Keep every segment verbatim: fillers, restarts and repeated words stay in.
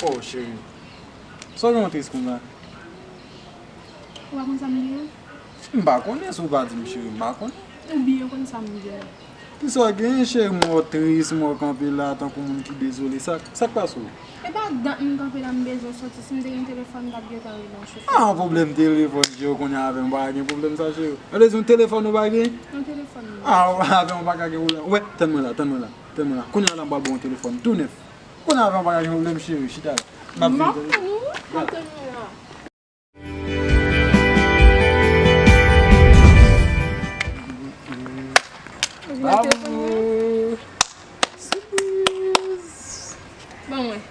Oh, cheri. Sa w gen w tris konsa? Ou pa konn sa m gen? M pa konnen, si w pa di m, cheri, m pa konnen. Ou byen konn sa m gen. Kisa w gen, cheri? M wè w tris, m wè w kanpe la tankou moun ki dezole. Sa, sa k pase w? E pa dat m kanpe la, m bezwen soti. Si m te gen telefòn, m t ap gentan rele yon chofè. Ah, yon pwoblèm telefòn, cheri, kounye a avè m pa gen pwoblèm sa, cheri. Sa vle di yon telefòn ou pa gen? Yon telefòn, non. Ah, avè m ou pa ka gen pwoblèm. Wè, tann mwen la, tann mwen la, tann mwen la. Kounye a la, m pral ba w yon telefòn tou nèf. Kounye a avè m pa ka gen pwoblèm, cheri, chita la. M ap vin tann ou. M ap tann ou la. Bravo! Sipriz! Ban mwen.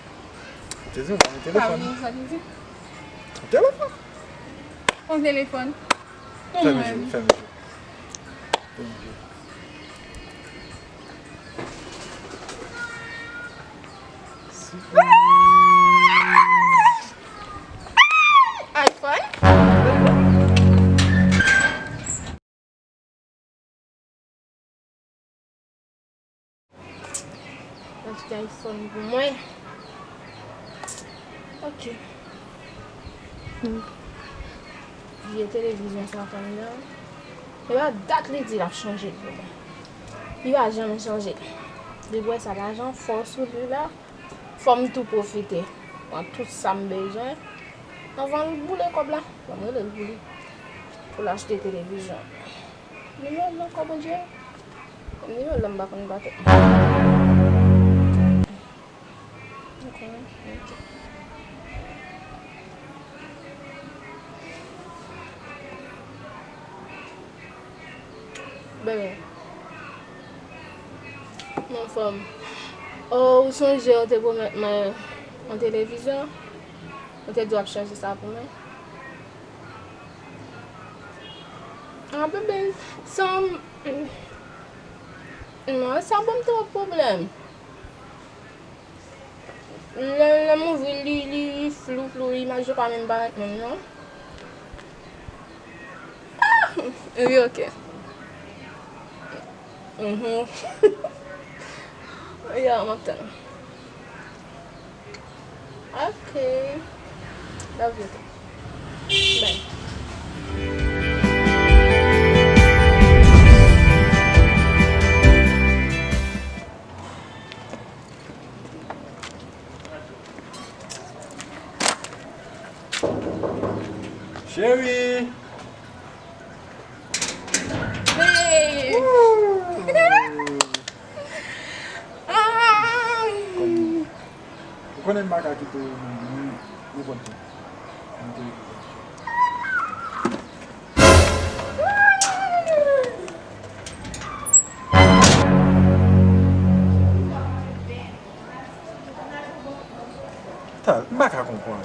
Te di w pa gen telefòn. Pardon, sa te di? Telefòn. Yon telefòn. Fèmen je w, fèmen je w. Fèmen je w. Sipriz! iPhone? Achte iPhone pou mwen. Ok. Vye televizyon sa pa m nan. E pa dat li di l ap chanje l pou mwen. Li pa janm chanje. Depi w wè sa lajan fò sou li la. Fò m tou pwofite pran tout sa m bezwen anvan l boule kòb la. Fò m rele l pou li, pou l achte televizyon. Nimewo l nan kò Bondye. Nimewo l la m pa konn pa tèt mwen. Ok. Bebe. M anfòm. Oh, ou sonje ou te pwomèt mwen yon televizyon? Ou te di w ap chanje sa pou mwen? Ah, bebe, sa, non, sa ban m twòp pwoblèm. Lè, lè m ouvri l, li, li, li flou, flou, imaj yo pa menm parèt menm, non. Ah! Wi, ok. Mhm. Ya, m ap tann. Ok. Love you too. Bye. Cheri! Hey! Woo! Ah! Ou konnen m pa ka kite w nan nenpòt jan. Nan televizyon. Tal, m pa ka konprann.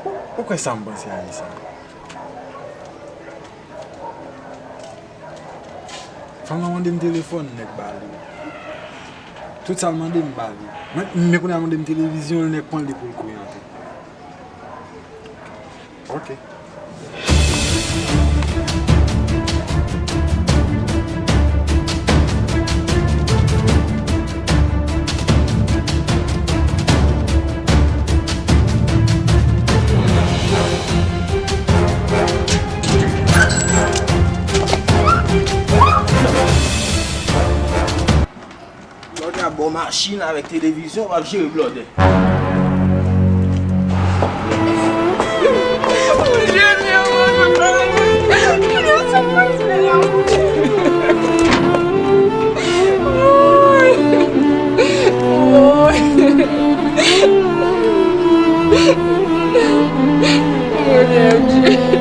Ou, ou kwè sa m panse a Lisa? Fanm nan mande m telefòn, nèg ba li. Tout sa l mande m ba li. Men, men kounye a l mande m televizyon, nèg pran li pou l kwè anpil. Ok. Blòdè ap ba w machin avèk televizyon, w ap jere blòdè. Mon Dieu, Dieu.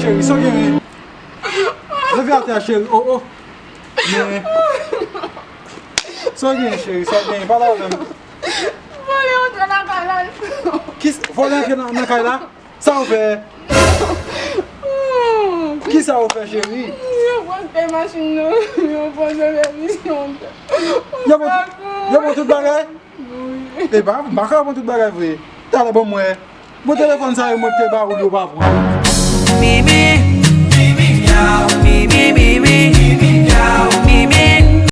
Cheri, sa w genyen? Leve atè a, cheri. Oh, oh. Men, sa w genyen, cheri? Sa w genyen? Pale avè m. Vòlè antre nan kay la. Ki s-, vòlè antre nan, nan kay la? Sa w fè? Ki sa w fè, cheri? Yo pran kay machin nan. Yo pran televizyon. Yo pran, yo pran tout bagay? Wi. E pa, m pa ka pran tout bagay vre. Talè ban m wè. Bon, telefòn sa yo mwen te ba ou yo pa pran. Mimi,